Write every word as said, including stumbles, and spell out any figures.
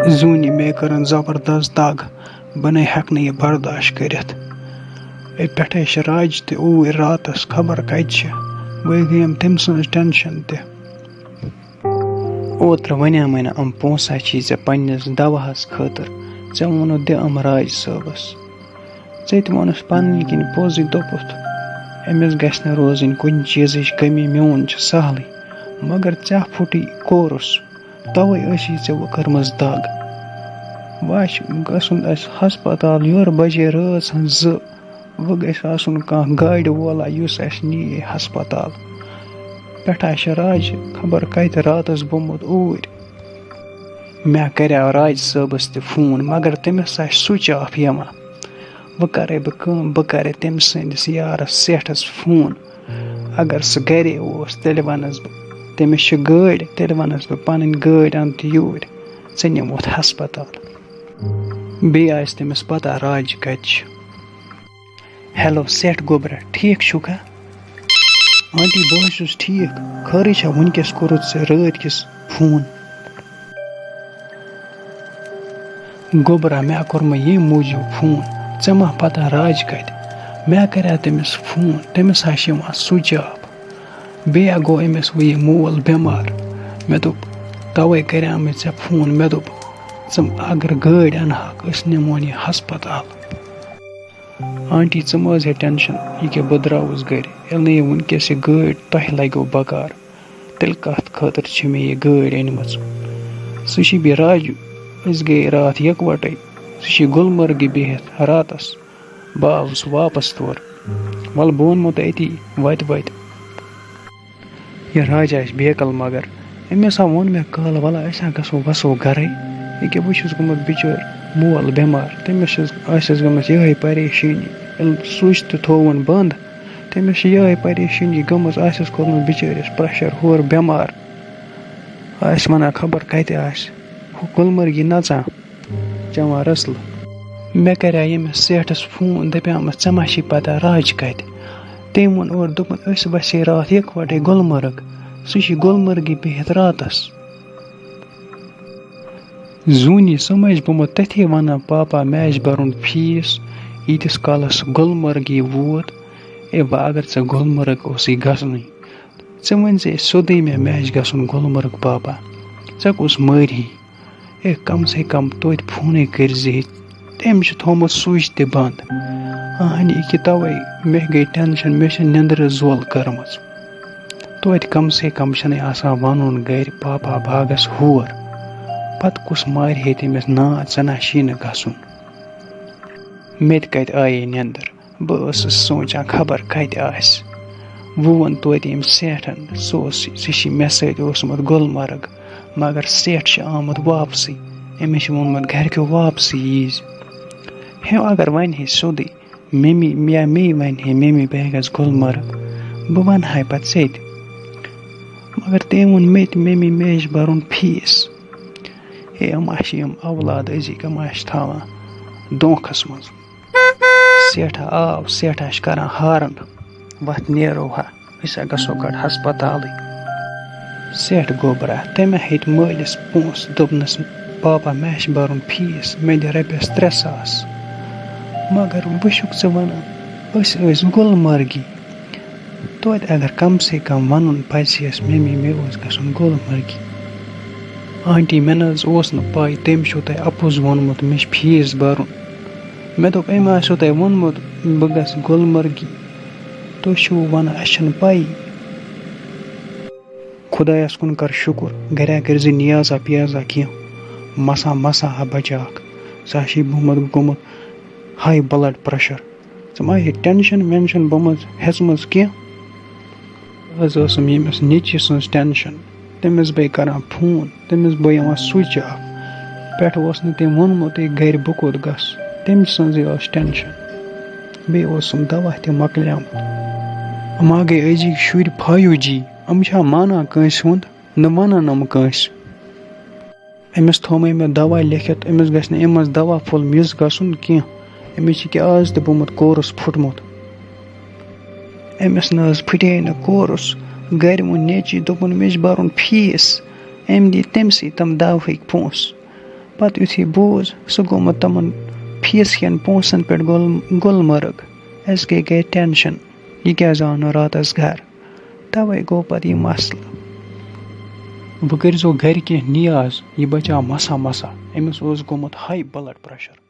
زوٗنہِ مےٚ کٔرٕن زبردست دگ، بہٕ نَے ہٮ۪کہٕ نہٕ یہِ برداشت کٔرِتھ۔ اے پٮ۪ٹھَے چھِ راجہِ تہِ اوٗرۍ راتَس خبر کَتہِ چھِ، بہٕ گٔیم تٔمۍ سٕنٛز ٹٮ۪نشَن تہِ۔ اوترٕ وَنیٛامَے نہ یِم پونٛسہٕ ہا چھی ژےٚ پنٛنِس دَواہَس خٲطرٕ، ژےٚ ووٚنُتھ دِ یِم راج صٲبَس۔ ژےٚ تہِ ووٚنُس پنٕنۍ کِنۍ پوٚزٕے، دوٚپُتھ أمِس گژھِ نہٕ روزٕنۍ کُنہِ چیٖزٕچ کٔمی، میون چھُ سہلٕے، مگر ژےٚ پھُٹُے کورُس، تَوَے ٲسی ژےٚ وۄنۍ کٔرمٕژ دَگ۔ وۄنۍ چھُ گژھُن اَسہِ ہسپتال، یورٕ بجے رٲژ ہٕنٛز زٕ، وۄنۍ گژھِ آسُن کانٛہہ گاڑِ وولا یُس اَسہِ نِیہِ ہسپتال۔ پٮ۪ٹھٕ آسہِ راجہِ خبر کَتہِ راتَس گوٚمُت اوٗرۍ۔ مےٚ کَریو راج صٲبَس تہِ فون، مگر تٔمِس آسہِ سُچ آف یِوان۔ وۄنۍ کَرَے بہٕ کٲم، بہٕ کَرَے تٔمۍ سٕنٛدِس یارَس سیٹھَس فون۔ اگر سُہ گَرے اوس، تیٚلہِ وَنَس بہٕ، تٔمِس چھِ گٲڑۍ، تیٚلہِ وَنَس بہٕ، پَنٕنۍ گٲڑۍ اَن تہٕ یوٗرۍ، ژٕ نِموتھ ہسپتال۔ بیٚیہِ آسہِ تٔمِس پَتہ راج کَتہِ چھِ۔ ہیلو سیٹھ گوبرا، ٹھیٖک چھُکھا؟ آنٹی، بہٕ حظ چھُس ٹھیٖک۔ خٲرٕے چھا، وٕنکیٚس کوٚرُتھ ژےٚ رٲتۍ کِس فون؟ گوبرا، مےٚ کوٚرمَے ییٚمہِ موٗجوٗب فون، ژےٚ ما پَتہ راج کَتہِ؟ مےٚ کَریٛاو تٔمِس فون، تٔمِس ہا چھِ یِوان سُچ آف۔ بیٚیہِ ہا گوٚو أمِس وۄنۍ یہِ مول بٮ۪مار۔ مےٚ دوٚپ، تَوَے کَریٛامَے ژےٚ فون۔ مےٚ دوٚپ، ژٕ اگر گٲڑۍ اَنہٕ ہاکھ، أسۍ نِمون یہِ ہسپتال۔ آنٹی، ژٕ مہٕ حظ ہے ٹٮ۪نشَن، یہِ کیٛاہ بہٕ درٛاوُس گَرِ، ییٚلہِ نہٕ یہِ وٕنکیٚس یہِ گٲڑۍ تۄہہِ لَگیو بکار، تیٚلہِ کَتھ خٲطرٕ چھِ مےٚ یہِ گٲڑۍ أنمٕژ؟ سُہ چھِ بیٚیہِ راجہِ، أسۍ گٔے راتھ یِکوَٹَے، سُہ چھِ گُلمرگہِ بِہِتھ راتَس، بہٕ آوُس واپَس تورٕ۔ وَلہٕ بہٕ وَنمو تۄہہِ أتی وَتہِ وَتہِ۔ یہِ راجا آسہِ بیکل، مگر أمۍ ہسا ووٚن مےٚ کالہٕ، وَلہٕ أسۍ ہا گژھو، وَسو گَرَے۔ ییٚکیٛاہ بہٕ چھُس گوٚمُت بِچٲرۍ مول بٮ۪مار، تٔمِس چھَس، آسٮ۪س گٔمٕژ یِہوٚے پریشٲنی۔ ییٚلہِ سُچ تہِ تھووُن بنٛد، تٔمِس چھِ یِہوٚے پریشٲنی گٔمٕژ، آسٮ۪س کوٚرمُت بِچٲرِس پرٛٮ۪شَر ہورٕ بٮ۪مار۔ آسہِ وَنان خبر کَتہِ آسہِ، ہُہ گُلمرگی نَژان۔ چٮ۪وان رسلہٕ۔ مےٚ کَریٛاو ییٚمِس سیٹھَس فون، دَپیٛامَس، "ژےٚ ما چھے پَتہ راج کَتہِ؟" تٔمۍ ووٚن اورٕ، دوٚپُن، "أسۍ وَسے راتھ یِکوَٹَے گُلمرگ، سُہ چھِ گُلمرگی بِہِتھ راتَس۔" زوٗنی سُہ ما چھِ گوٚمُت تٔتھی وَنان، "پاپا، مےٚ آسہِ بَرُن فیٖس، ییٖتِس کالَس سُہ گُلمرگی ووت۔ اے، وۄنۍ اگر ژےٚ گُلمرگ اوسُے گژھنُے، ژٕ ؤنۍ زِ سیوٚدُے مےٚ، مےٚ آسہِ گژھُن گُلمرگ پاپا، ژےٚ کُس مٲرۍ ہی؟ اے، کم سے کم توتہِ فونٕے کٔرۍ زِ ہے۔" تٔمۍ چھُ تھوٚومُت سُچ تہِ بنٛد۔ اہنہِ، یہِ کہِ توے مےٚ گٔے ٹینشن، مےٚ چھِ نٮ۪نٛدرٕ زول کٔرمٕژ۔ توتہِ کم سے کم چھُنَے آسان وَنُن گرِ، "پاپا، بہٕ ہا گژھٕ ہور۔" پتہٕ کُس مارِ ہے تٔمِس، "نا، ژےٚ نہ چھی نہٕ گژھُن۔" مےٚ تہِ کَتہِ آیے نٮ۪نٛدٕر۔ بہٕ ٲسٕس سونٛچان، خبر کَتہِ آسہِ۔ وۄنۍ ووٚن توتہِ أمۍ سیٹھن، سُہ اوس، سُہ چھِ مےٚ سۭتۍ اوسمُت گُلمرگ، مگر سیٹھ چھُ آمُت واپسٕے۔ أمِس چھُ ووٚنمُت گرِکیو واپسٕے ییٖزِ۔ ہے، اگر وَنہِ ہے سیوٚدُے، ممی یا مے وَنہِ ہے، "ممی، بہٕ ہا گژھٕ گُلمرگ"، بہٕ وَنہٕ ہاے پَتہٕ ژےٚ تہِ۔ مگر تٔمۍ ووٚن مےٚ تہِ، "ممی، مےٚ چھِ بَرُن فیٖس۔" ہے، یِم ہا چھِ یِم اولاد أزِکۍ، یِم ہا چھِ تھاوان دھوکھَس منٛز۔ سیٹھاہ آو، سیٹھاہ چھِ کران ہارن، "وَتھ نیرو ہا، أسۍ ہا گژھو گۄڈٕ ہسپتالٕے۔" سیٹھ گوٚبرا، تٔمۍ ہیٚتۍ مٲلِس پونٛسہٕ، دوٚپنَس، "پاپا، مےٚ چھِ بَرُن فیٖس، مےٚ دِ رۄپیَس ترٛےٚ ساس۔" مگر وۄنۍ چھُکھ ژٕ وَنان، أسۍ ٲسۍ گُلمرگی۔ توتہِ اگر کم سے کم وَنُن پَزِ ہے اَسہِ، "ممی، مےٚ اوس گژھُن گُلمرگہِ۔" آنٹی، مےٚ نہ حظ اوس نہٕ پَے، تٔمۍ چھُو تۄہہِ اَپُز ووٚنمُت، مےٚ چھُ فیٖس بَرُن۔ مےٚ دوٚپ، أمۍ آسیو تۄہہِ ووٚنمُت، بہٕ گژھٕ گُلمرگہِ۔ تُہۍ چھِو وَنان، اَسہِ چھَنہٕ پَیی۔ خۄدایَس کُن کَر شُکُر، گَرِ ہا کٔرۍ زِ نیازا پیازا کینٛہہ، مَسا مَسا ہا بَچاکھ۔ سُہ ہا چھِ گوٚمُت، گوٚمُت ہاے بٕلَڈ پرٛٮ۪شَر۔ ژٕ ما ہے ٹٮ۪نشَن وٮ۪نشَن بٔمٕژ ہٮ۪ژمٕژ کینٛہہ؟ بہٕ حظ ٲسٕم ییٚمِس نیٚچی سٕنٛز ٹٮ۪نشَن۔ تٔمِس بے کَران فون، تٔمِس بے یِوان سُچ آف۔ پٮ۪ٹھٕ اوس نہٕ تٔمۍ ووٚنمُتٕے گَرِ بہٕ کوٚت گژھٕ، تٔمۍ سٕنٛزٕے ٲس ٹٮ۪نشَن۔ بیٚیہِ اوسُم دَوا تہِ مۄکلیومُت۔ اَما گٔے أزِکۍ شُرۍ فایِو جی، یِم چھا مانان کٲنٛسہِ ہُنٛد؟ نہٕ وَنان یِم کٲنٛسہِ۔ أمِس تھوٚومَے مےٚ دَوا لیکھِتھ، أمِس گژھِ نہٕ اَمہِ منٛز دَوا پھوٚل مِس گژھُن کینٛہہ۔ أمِس چھِ کیٛاہ آز تہِ گوٚمُت کورُس پھُٹمُت۔ أمِس نہ حظ پھُٹے نہٕ کورُس۔ گَرِ ووٚن نیٚچی، دوٚپُن، "مےٚ چھِ بَرُن فیٖس۔" أمۍ دِتۍ تٔمۍ سٕے تِم دَوہٕکۍ پونٛسہٕ۔ پتہٕ یُتھُے بوٗز، سُہ گوٚمُت تِمَن فیٖس کٮ۪ن پونٛسَن پٮ۪ٹھ گُل-، گُلمرگ۔ اَسہِ گٔے گَرِ ٹٮ۪نشَن، یہِ کیٛازِ آو نہٕ راتَس گَرٕ؟ تَوَے گوٚو پَتہٕ یہِ مسلہٕ۔ وۄنۍ کٔرۍزیو گَرِ کینٛہہ نیاز، یہِ بَچاو مَسا مَسا۔ أمِس اوس گوٚمُت high blood pressure۔